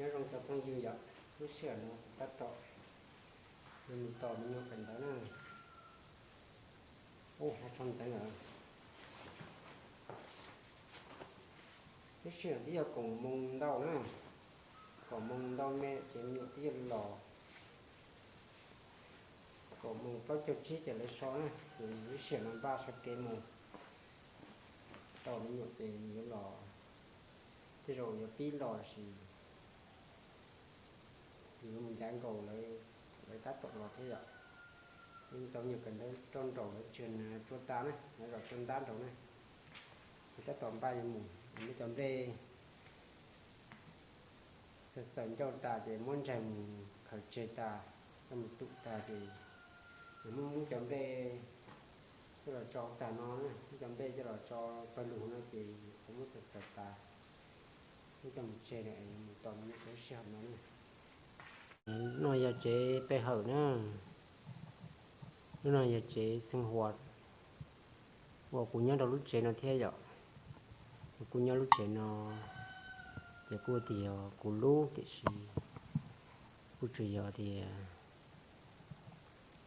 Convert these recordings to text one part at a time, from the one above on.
Nyob zoo cov phooj ywg yom, lub sij hawm no kuv tab tom yuav mus tos me nyuam kawm ntawv na. Ub, hais txog ntawv lawm. Lub sij hawm twb yog kaum moos ntau na, kaum moos ntau me ces me nyuam twb yuav los, kaum moos plaub caug tsib ces lawv so na, ces lub sij hawm no npaj sawv kev mus tos me nyuam ces yuav los, tej zaum yuav pib los lossis yuav mus ncav nkaus lawv, lawv tab tom los thiab yom. Tos me nyuam kawm ntawv rau nraum lawv tsev tsua tas na, lawv zos tsua ntab nraud na. Ces tab tom npaj yuav mus, nej cov nplej xaws xaws ncauj tas ces muab ntsaig mus khaws tseg tas, coj mus tum tas ces nws muab muab cov nplej coj los tso tag no, muab cov nplej coj los tso pawg lug no ces kuv muab xaws xaws tas, muab coj mus tseg lawm es mus tos me nyuam rau lub sij hawm no na. No yog tsev pe hawm na, lub no yog tsev xeev huas uas kuv nyob rau lub tsev no thiab yom. Kuv kuj nyob lub tsev no, ces kuj tias yog kuv lub tiam sis kuj tsuas yog tias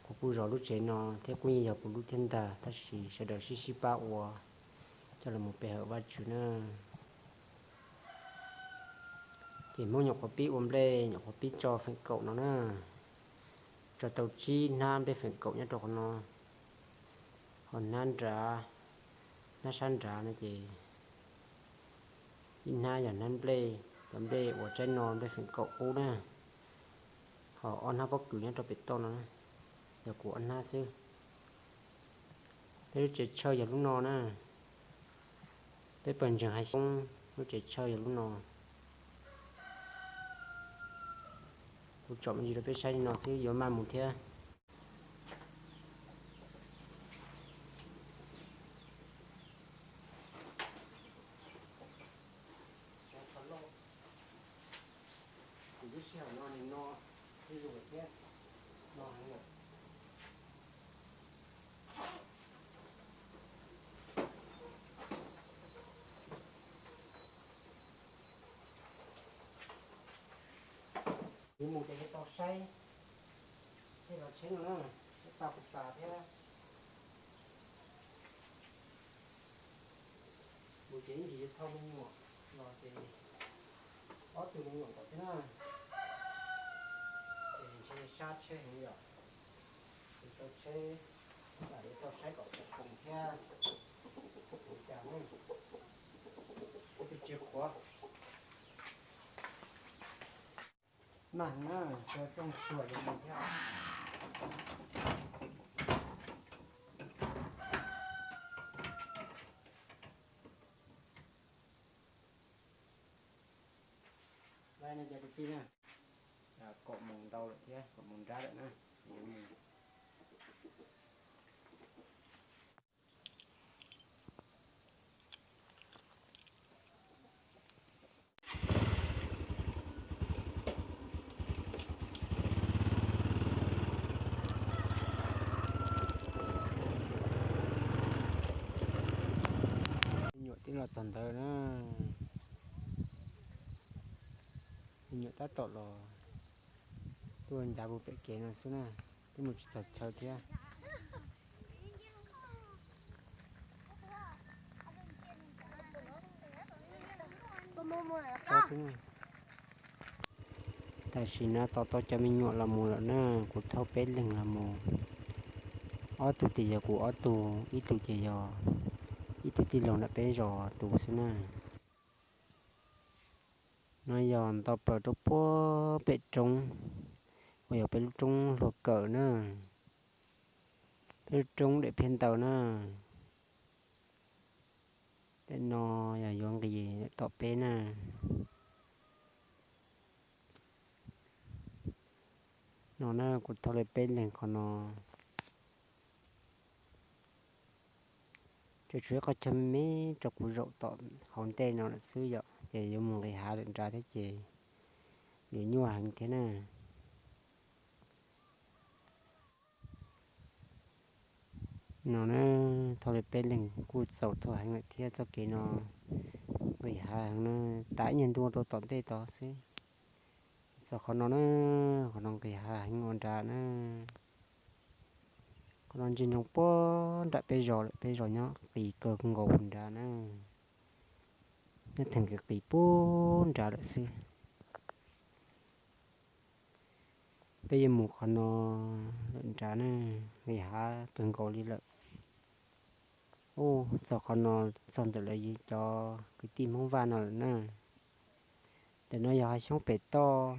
kuv kuj zov lub tsev no thiab kuj yeej yog kuv lub thiab ntag, tab sis sawv daws sib sib pab ua coj los mus pe hawm Vajtswv na. Ces Hmoob nyuam qhuav pib ua nplej, nyuam qhuav pib tso feem kaum no na, tso tau tsib hnab nplej feem kaum nyob rau qhov no, ho hnab nrad, hnab sab nrad no ces ib hnab yog hnab nplej, cov nplej uas tsaib no nplej feem kaum qub na, ho ob hnab pob kws nyob rau pem toj no na, yog kuv ob hnab xwb. Peb lub tsev chaw yog lub no na, peb pawg ntseeg hais xyoob lub tsev chaw yog lub no. Kuv tsom me ntsis rau peb saib li no xwb yuav maj mus thiab. Kuv lub sij hawm no nim no zuj zus thiab, no heev lawm. Yuav mus ces yuav tau saib tej zos tsheb no na, saib tau puas tas thiab. Mus ces ib ntsis yuav thauj me nyuam los ces ob tug me nyuam tom thiab na, ces ntshe sab tsheb heev yom. Ces tau tsheb, lam yuav tau saib kom puas khoom thiab, ua cas ne, ua tus tsis qhuav. Maj na, rooj tsuag yuav mus thiab. Lawv no cov kwv tij na, kaum moos ntau lawm thiab, kaum moos nrab lawm na, yuav mus. Me nyuam twb los txog ntawd na. Me nyuam tab tom los tuaj ncav puag pem kev no xwb na, twb mus tsis txog chaw thiab. Tam sim no tos tau cov me nyuam los mus lawm na, kuv thauj peb leeg los mus. Ob tug ces yog kuv ob tug, ib tug ces yog ib tug tij laug nram peb zos tus xwb na. No yog nto plaws rau puag pem roob, uas yog peb lub roob hluas kawm na. Peb lub roob Dam Phiaj Ntaws na. Tej no yog yuav nqis tom peb na. No na kuv thauj li peb leeg qhov no. Tsuas tshuav ib qhov chaw me me rau kuv zaum tom hauv ntej no lawm xwb yom, ces yuav mus nqis hav lawm nrad thiab ces nws nyuaj heev thiab na. No na, thauj li peb leeg kuj txaus thuam heev lawm thiab txoj kev no nqis hav heev na, tas ib nyuag ntu rau tom ntej tod xwb. Txog qhov no na, qhov no nqis hav heev ua nrad na. Qhov no ntsia ntsoov puag nram peb zos lawm, peb zos nyob qis kawg nkaus nrad na. Nyob theem qis qis puag nrad lawm xwb. Peb yuav mus qhov no lawm nrad na, nqis hav kawg nkaus li lawm. Ub, txog qhov no, txog ntawm lawv cov kwv tij Hmoob Vaj no lawm na. Ntawm no yog hav xyoob pem toj,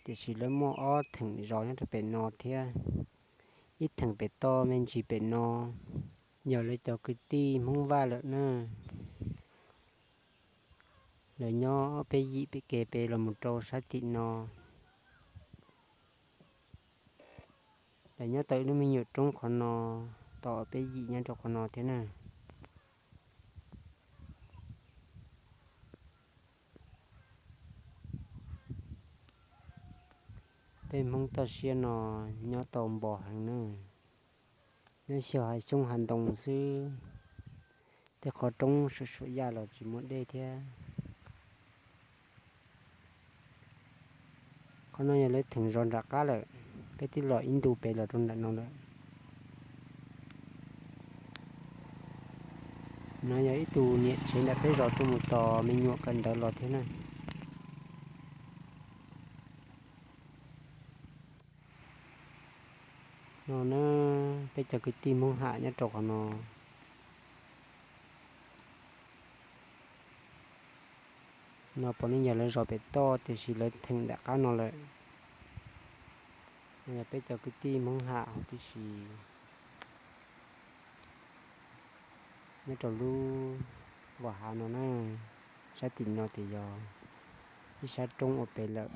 tiam sis lawv muaj ob theem zos nyob rau pem no thiab. Ib theem pem toj me ntsis pem no yog lawv cov kwv tij Hmoob Vaj lawm na. Lawv nyob ob peb yim pem kev pem los mus rau sab tim no. Lawv nyob tau ib lub me nyuam roob qhov no, tau ob peb yim nyob rau qhov no thiab na. Peb Hmoob toj siab no nyob tau npo heev na. Nyob xyaw hav xyoob hav ntoo xwb, tej qhov roob suam suam yaj los tsis muaj dej thiab. Qhov no yog lawv theem zos nram qab lawm, peb twb los ib ntu pem los rau nram no lawm. No yog ib tug niam tsev nram peb zos tuaj mus tos me nyuam kawm ntawv los thiab na. No na, peb cov kwv tij Hmoob Ham nyob rau qhov no. No puav leej yog lawv zos pem toj tiam sis lawv theem nram qab no lawm. No yog peb cov kwv tij Hmoob Ham huv tib si nyob rau lub vas hav no na. Sab tim no ces yog ib sab roob ua pem lawm.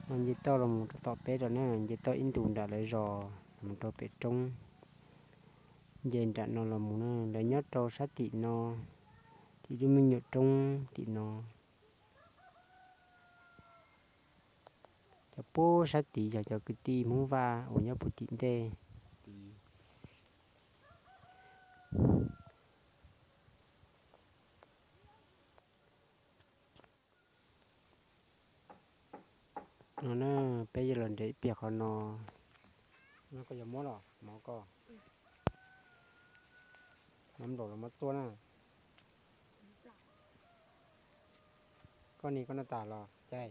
No nce toj los mus rau tom peb lawm na, nce toj ib ntus nram lawv zos los mus rau pem roob. Nce nram no los mus na, lawv nyob rau sab tim no, tim lub me nyuam roob tim no. Cov puag sab tid yog cov kwv tij Hmoob Vaj uas nyob puag tim ntej tid. No na, peb yuav los nres ib pliag qhov no. No koj yuav muab los mov koj. Mov nplaum los mov txua na. Koj ni koj noj tas los cai?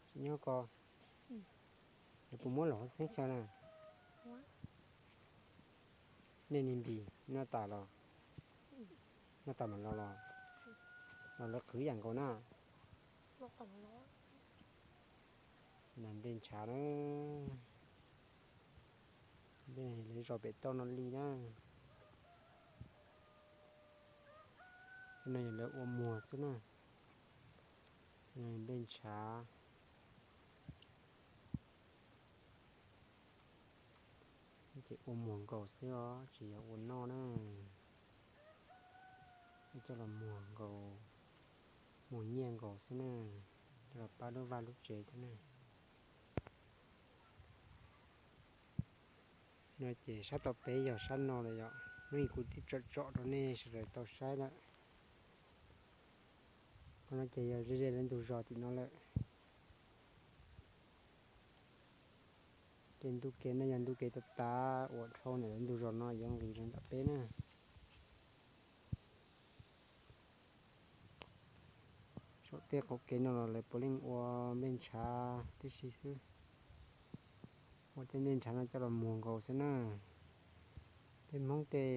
Tsis nyob ko. Yuav puas muab los hauv xeeb xyaw na? Nej ni npis noj tas los? Noj tas mam los los? Los lawv qhwv yam nkaus na. Nas nplej ntshav na. Nplej lawv zos pem toj no li na. Tej no yog lawv ua muag xwb na. Nplej ntshav. Ces ua muag nkaus xwb os, tsis yog ua noj na. Coj los muag nkaus, muag nyiaj nkaus xwb na. Coj los pab lub vaj lub tsev xwb na. No ces sab tom peb yog sab no lawm yom, hnub ib kuv twb tsom tsom rau nej sawv daws tau saib lawm. Qhov no ces yog ze ze lawv ntug zos tim no lawm. Ces ntu kev no yog ntu kev tav tav uas dhau ntawm lawv ntug zos no yuav nqis rau nram peb na. Saum tej qaum kev no los lawv puav leej ua nplej ntshav tib si xwb. Ua tej nplej ntshav no coj los muag nkaus xwb na. Peb Hmoob tej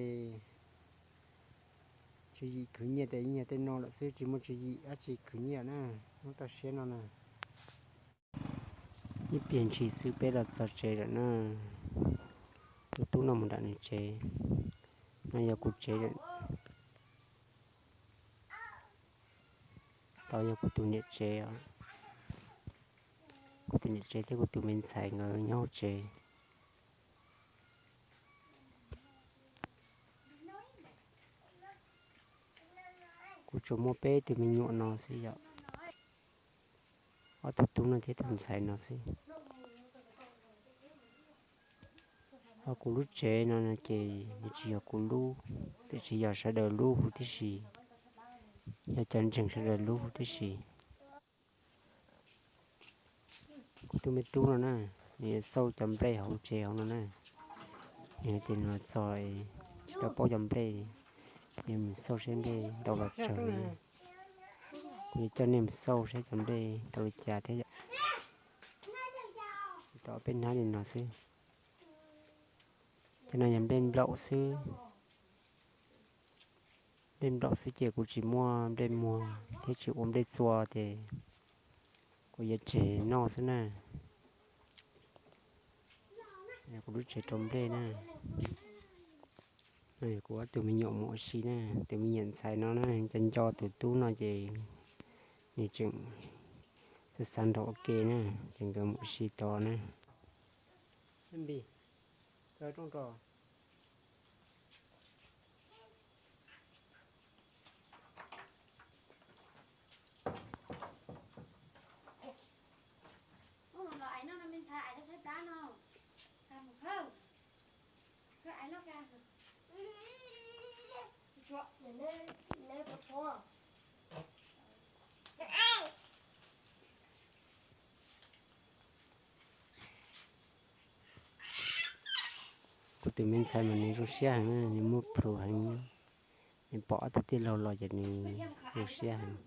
tswv yim khwv nyiaj ces yeej yog tej no lawm xwb, tsis muaj tswv yim dab tsi khwv nyiaj na. Hmoob toj siab no na. Ib pliag ntshis xwb peb los txog tsev lawm na. Tus tub no mus nram nws tsev, no yog kuv tsev lawm. Tod yog kuv tus niam tsev os. Kuv tus niam tsev thiab kuv tus me ntxhais nkawd nyob hauv tsev. Kuv tsuas muaj peb tug me nyuam no xwb yom. Ob tug tub no thiab tus ntxhais no xwb. Ho kuv lub tsev no ces nws tsis yog kuv lub, tiam sis yog sawv daws lub huv tib si. Yog cov ntseeg sawv daws lub tib si. Kuv tus me tub no na, nws yuav xauj cov nplej hauv tsev hauv no na. Nws hais tias nws los txog tsis tau paub cov nplej, nws mus xauj seb nplej ntau los tsawg li. Kuv yuav coj nej mus xauj seb cov nplej tau li cas thiab yom. Tau peb hnab li no xwb. Cov no yog nplej nplaum xwb. Nplej nplaum xwb ces kuv tsis muaj nplej muag thiab tsis ua nplej txua ces kuv yuav tseg noj xwb na. Kuv lub tsev rau nplej na. Kuv ob tug me nyuam mus ua si na, tus me nyuam ntxhais no na, nco nco tus tub no ces nws tseem xav xav nrog ua ke na, ces nkawd mus ua si tod na. Kuv tus me ntxhais mas nws zoo siab heev, nws muaj plhus heev, nws pom ob tug tij laug los ces nws zoo siab heev.